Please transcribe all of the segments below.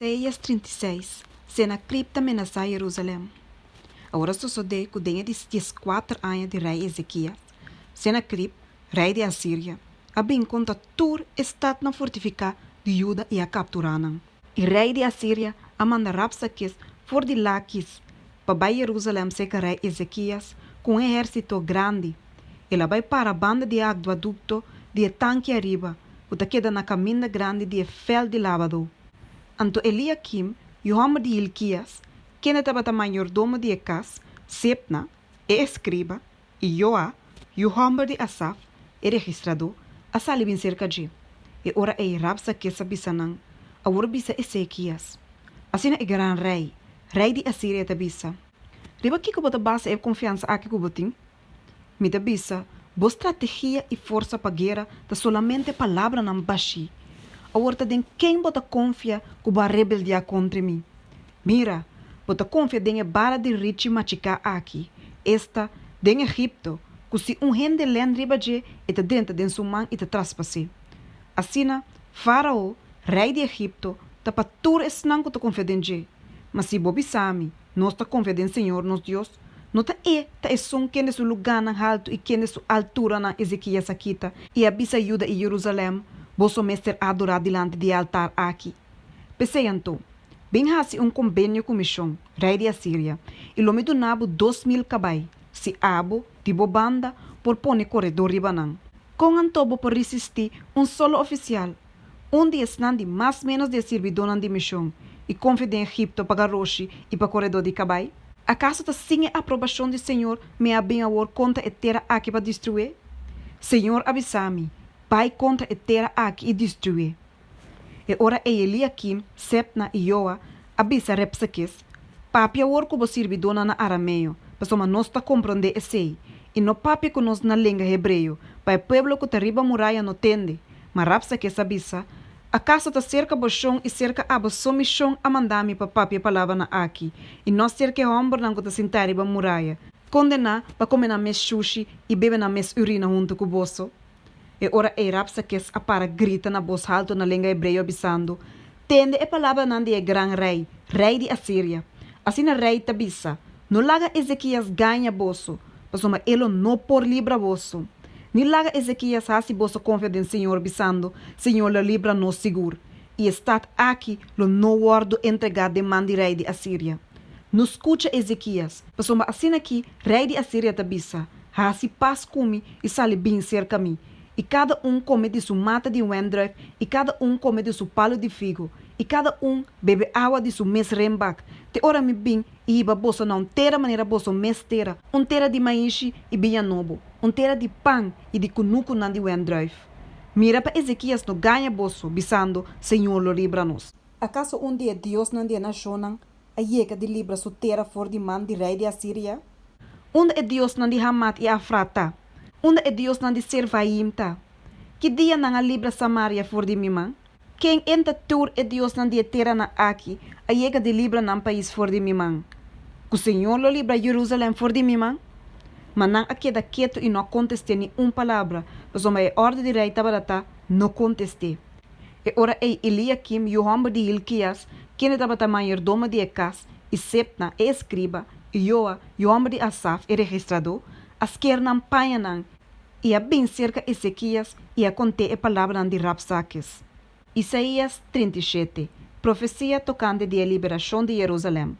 Isaías 36, Senakrib ta menasá Yerusalèm. Awor a sosodé ku den e di dieskuater aña di rei Ezekias, Senakrib, rei di Asiria, a bin kontra tur e statnan fortifiká di Juda i a kapturá nan. I rei di Asiria a manda Rabsakes for di Lakis pa bai Yerusalèm serka rei Ezekias ku un ehérsito grandi. El a bai para banda di e akduadukto di e tanki ariba, ku ta keda na kaminda grandi di e fèlt di labadó. Anto Eliakim, yu hòmber di Hilkias, kende tabata mayordomo di e kas, Sebna, e eskriba, i Joa, yu hòmber di Asaf, e registradó, a sali bin serka dje. E ora ei Rabsakes a bisa nan, Awor bisa Ezekias, Asina e gran rei, rei di Asiria, ta bisa, Riba kiko bo ta basa e konfiansa aki ku bo tin? Mi ta bisa, bo strategia i forsa pa guera ta solamente palabranan bashí. Awor ta den ken bo ta konfia ku bo a rebeldiá kontra mi? Mira, bo ta konfia den e bala di richi machiká aki, esta, den Egipto, ku si un hende lèn riba dje, e ta drenta den su man i ta traspas'é. Asina, Fárao, rei di Egipto, ta pa tur esnan ku ta konfia den dje. Ma si bo bisa mi, Nos ta konfia den Señor nos Dios, no ta E ta esun kende su lugánan haltu i kende su alturanan Ezekias a kita i a bisa Juda i Jerusalèm, Boso mester adorá dilanti di e altar aki? P'esei anto, bin hasi un kombenio ku mi shon, rei di Asiria, i lo mi duna bo 2000 kabai, si abo, di bo banda, por pone koredó riba nan. Kon anto bo por risistí un solo ofisial, un di esnan di mas ménos di e sirbidónan di mishon, i konfia den Egipto pa garoshi i pa koredó di kabai? Akaso ta sin e aprobashon di señor mi a bin awor kontra e tera aki pa destrué? Señor a bisa mi, Bai kontra e tera aki i destrué. E ora ei Eliakim, Sebna i Joa a bisa Rebsakes, Papia awor ku bo sirbidónan na arameo, pasobra nos ta komprondé esei, i no papia ku nos na lenga hebreo, pa e pueblo ku ta riba muraya no tende. Ma Rabsakes a bisa, Akaso ta serka bo shon i serka abo so mi shon a manda mi pa papia e palabranan aki, i no serka e hòmbernan ku ta sintá riba muraya, kondená pa kome nan mes shushi i bebe nan mes urina huntu ku boso? E ora ei Rabsakes a para grita na bos haltu na lenga hebreo bisando, Tende e palabranan di e gran rei, rei di Asiria! Asina rei ta bisa, No laga Ezekias gaña boso, pasobra e lo no por libra boso. Ni laga Ezekias hasi boso konfia den señor, bisando, Señor lo libra nos sigur, i e stat aki lo no wòrdu entregá den man di rei di Asiria. No skucha Ezekias, pasobra asina ki rei di Asiria ta bisa, Hasi pas ku mi i sali bin serka mi, i kada un kome di su mata di wendrùif i kada un kome di su palu di figo, i kada un bebe awa di su mes renbak, te ora mi bin i hiba boso na un tera manera boso mes tera, un tera di maishi i biña nobo, un tera di pan i di kunukunan di wendrùif. Mira pa Ezekias no gaña boso, bisando, Señor lo libra nos. Akaso un di e diosnan di e nashonnan a yega di libra su tera for di man di rei di Asiria? Unda e diosnan di Hamat i Afrat ta? Unda e diosnan di Servaim ta? Ki dia nan a libra Samaria for di mi man? Ken enta tur e diosnan di e teranan aki a yega di libra nan pais for di mi man? Ku señor lo libra Jerusalèm for di mi man? Ma nan a keda ketu i no a kontest'é ni un palabra, pasobra e òrdu di rei tabata ta, No kontest'é. E ora ei Eliakim, yu hòmber di Hilkias, kende tabata mayordomo di e kas, i Sebna, e eskriba, i Joa, yu hòmber di Asaf, e registradó, a sker nan pañanan i a bin serka Ezekias i a kont'é e palabranan di Rabsakes. Isaías 37, Profesia tokante di e liberashon di Jerusalèm.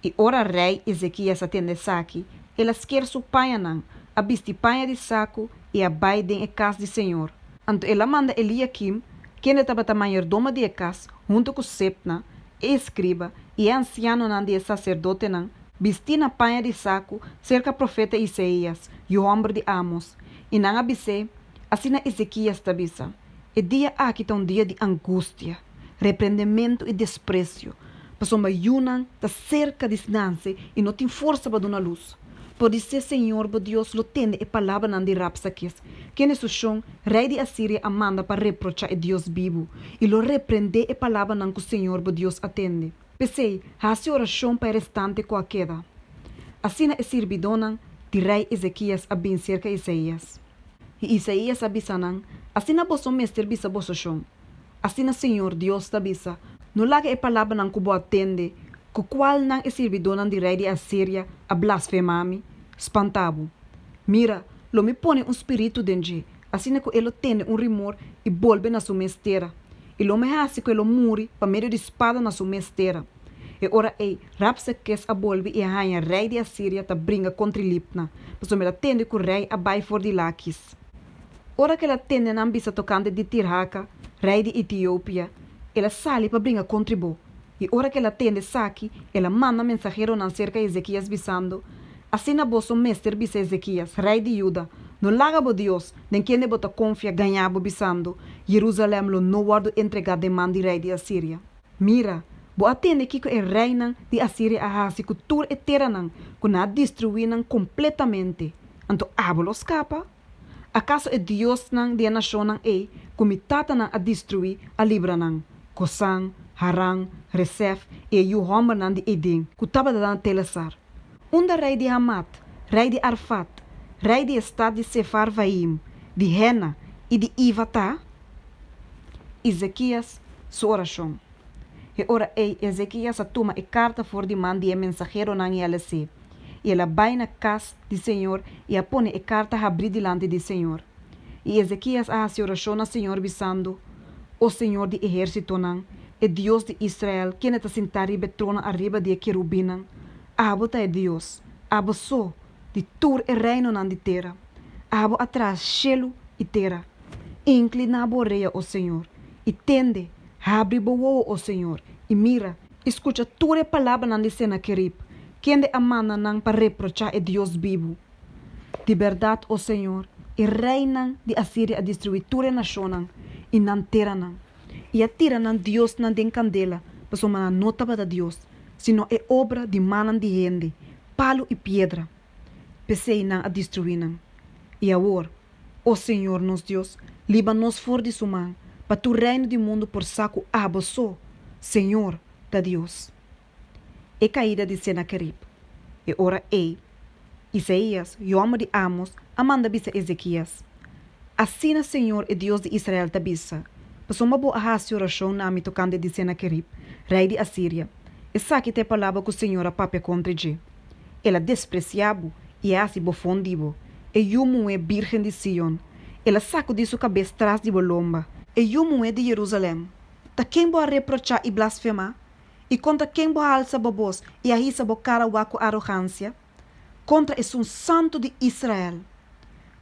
I ora rei Ezekias a tende esaki, el a sker su pañanan, a bisti paña di saku i a bai den e kas di señor. Anto el a manda Eliakim, kende tabata mayordomo di e kas, huntu ku Sebna, e eskriba, i e ansianonan di e saserdotenan, bistí na paña di saku, serka profeta Isaías, yu hòmber di Amos. I nan a bis'é, Asina Ezekias ta bisa, E dia aki ta un dia di angustia, reprendementu i despresio, pasobra yunan ta serka di nanse i no tin forsa pa duna lus. Podisé señor bo Dios lo tende e palabranan di Rabsakes, kende su shon, rei di Asiria, a manda pa reprochá e Dios bibu, i lo reprendé e palabranan ku señor bo Dios a tende. P'esei, hasi orashon pa e restante ku a keda. Asina e sirbidónan di rei Ezekias a bin serka Isaías. I Isaías a bisa nan, Asina boso mester bisa boso shon, Asina señor Dios ta bisa. No laga e palabranan ku bo a tende, ku kualnan e sirbidónan di rei di Asiria a blasfemá Mi, spantá bo. Mira, lo Mi pone un spiritu den dje, asina ku e lo tende un rimor i bolbe na su mes tera, i lo Mi hasi ku e lo muri pa medio di spada na su mes tera. E ora ei, Rabsakes a bolbe i a haña rei di Asiria ta bringa kontra Libna, pasobra el a tende ku rei a bai for di Lakis. Ora ku el a tende nan bisa tokante di Tirhaka, rei di Etiopia, el a sali pa bringa kontra bo. I ora ku el a tende esaki, el a manda mensaheronan serka Ezekias bisando, Asina boso mester bisa Ezekias, rei di Juda, No laga bo Dios, den kende bo ta konfia, gaña bo bisando, Jerusalèm lo no wòrdu entregá den man di rei di Asiria. Mira, bo a tende kiko e reinan di Asiria a hasi ku tur e teranan ku nan a destruí nan kompletamente, anto abo lo skapa? Akaso e diosnan di e nashonnan ei ku mi tatanan a destruí a libra nan, Gosan, Haran, Resef i e yu hòmbernan di Eden ku tabata na Telasar? Unda rei di Hamat, rei di Arfat, rei di e stat di Sefarvaim, di Hena i di Iva ta? Ezekias su orashon. E ora ei Ezekias a tuma e karta for di man di e mensaheronan i a les'é. I el a bai na kas di señor i a pone e karta habrí dilanti di señor. I Ezekias a hasi orashon na señor bisando, O señor di ehérsitonan, e Dios di Israel, kende ta sintá riba e trono ariba di e kerubinnan, abo ta e Dios, abo so, di tur e reinonan di tera. Abo a traha shelu i tera. Inkliná bo orea, o señor, i tende, habri bo wowo, o señor, i mira, i skucha tur e palabranan di Senakerib, kende a manda nan pa reprochá e Dios bibu. Di bèrdat, o señor, e reinan di Asiria a destruí tur e nashonnan i nan teranan, i a tira nan diosnan den kandela, pasobra nan no tabata dios, sino e obra di mannan di hende, palu i piedra. P'esei nan a destruí nan. I awor, O Señor nos Dios, liba nos for di su man, pa tur reino di mundu por sa ku abo so, Señor, ta Dios. E kaida di Senakerib. E ora ei, Isaías, yu hòmber di Amos, a manda bisa Ezekias, Asina Señor, e Dios di Israel, ta bisa, Pasobra bo a hasi orashon na mi tokante di Senakerib, rei di Asiria, esaki ta e palabra ku Señor a papia kontra dje, El a despresiá bo i a hasi bofon di bo, e yu muhé bírgen di Sion. El a sakudí su kabes tras di bo lomba. E yu muhé di Jerusalèm, ta ken bo a reprochá i blasfemá? I kontra ken bo a halsa bo bos i a hisa bo kara wak ku arogansia? Kontra Esun Santu di Israel!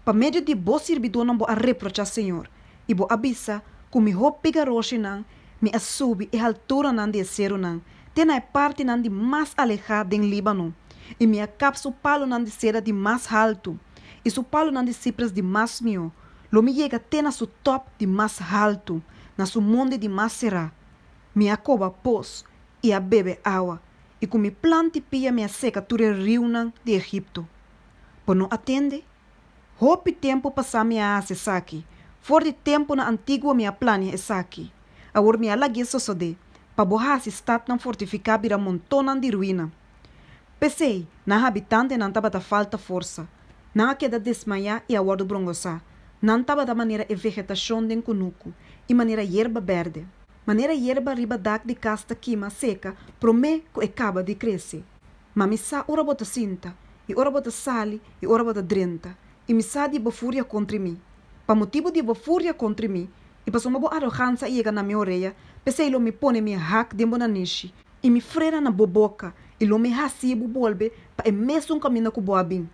Pa medio di bo sirbidónan bo a reprochá señor, i bo a bisa, Ku mi hopi garoshinan mi a subi e halturanan di e serunan, te na e partinan di mas alehá den Líbano, i mi a kap su palunan di seda di mas haltu, i su palunan di sipres di mas mihó, lo mi yega te na su tòp di mas haltu, na su mondi di mas será. Mi a koba pos i a bebe awa, i ku mi plant'i pia mi a seka tur e riunan di Egipto. Bo no a tende? Hopi tempu pasá mi a hasi esaki, for di tempunan antiguo mi a plania esaki. Awor mi a lag'é sosodé, pa bo hasi statnan fortifiká bira montonnan di ruina. P'esei, nan habitantenan tabata falta forsa. Nan a keda desmayá i a wòrdu brongosá. Nan tabata manera e vegetashon den kunuku i manera yerba bèrdè. Manera yerba riba dak di kas ta kima seka promé ku e kaba di krese. Ma mi sa ora bo ta sinta, i ora bo ta sali, i ora bo ta drenta, i mi sa di bo furia kontri mi. Pa motibu di bo furia kontri mi, i pasobra bo arogansa a yega na mi orea, p'esei lo mi pone mi hak den bo nanishi, i mi frena na bo boka, i lo mi hasi bo bolbe pa e mesun kaminda ku bo a bin.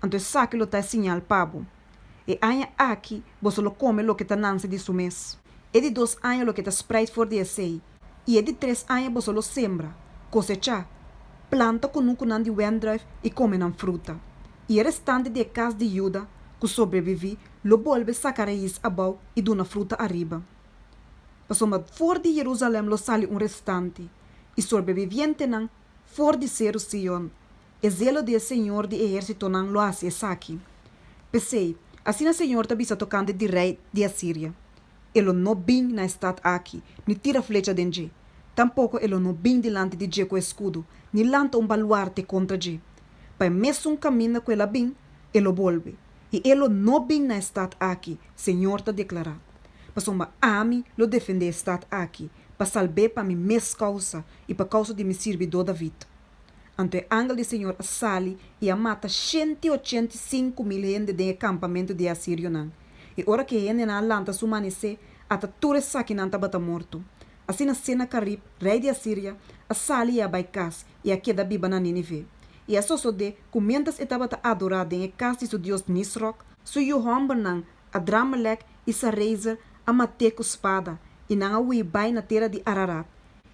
Anto esaki lo ta e siñal pa bo. E aña aki boso lo kome loke ta nanse di su mes. E di dos aña loke ta spreit for di esei, i e di tres aña boso lo sembra, kosechá, planta kunukunan di wendrùif i kome nan fruta. I e restante di e kas di Juda ku sobreviví lo bolbe saka rais abou i duna fruta ariba. Pasobra for di Jerusalèm lo sali un restante, i sobrevivientenan for di seru Sion. E zelo di e Señor di ehérsitonan lo hasi esaki. P'esei, asina Señor ta bisa tokante di rei di Asiria, E lo no bin na e stat aki, ni tira flecha den dje. Tampoko e lo no bin dilanti di dje ku eskudo, ni lanta un baluarte kontra dje. Pa e mesun kaminda ku el a bin, e lo bolbe, i e lo no bin na e stat aki, Señor ta deklará. Pasobra ami lo defendé e stat aki. pa salb'é pa Mi mes kousa i pa kousa di Mi sirbidó David. Anto e angel di señor a sali i a mata shenti ochenta i 5000 hende den e kampamentu di e asirionan. I ora ku e hendenan a lanta su manisé, ata tur esakinan tabata morto. Asina Senakarib, rei di Asiria, a sali i a bai kas i a keda biba na Nínive. I a sosodé ku miéntras e tabata adorá den e kas di su dios Nisrok, su yu hòmbernan Adramelèk i Sarezer a mat'é ku spada, i nan a hui bai na tera di Ararat,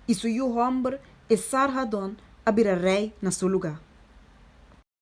i su yu hòmber Esarhadon a bira rei na su lugá.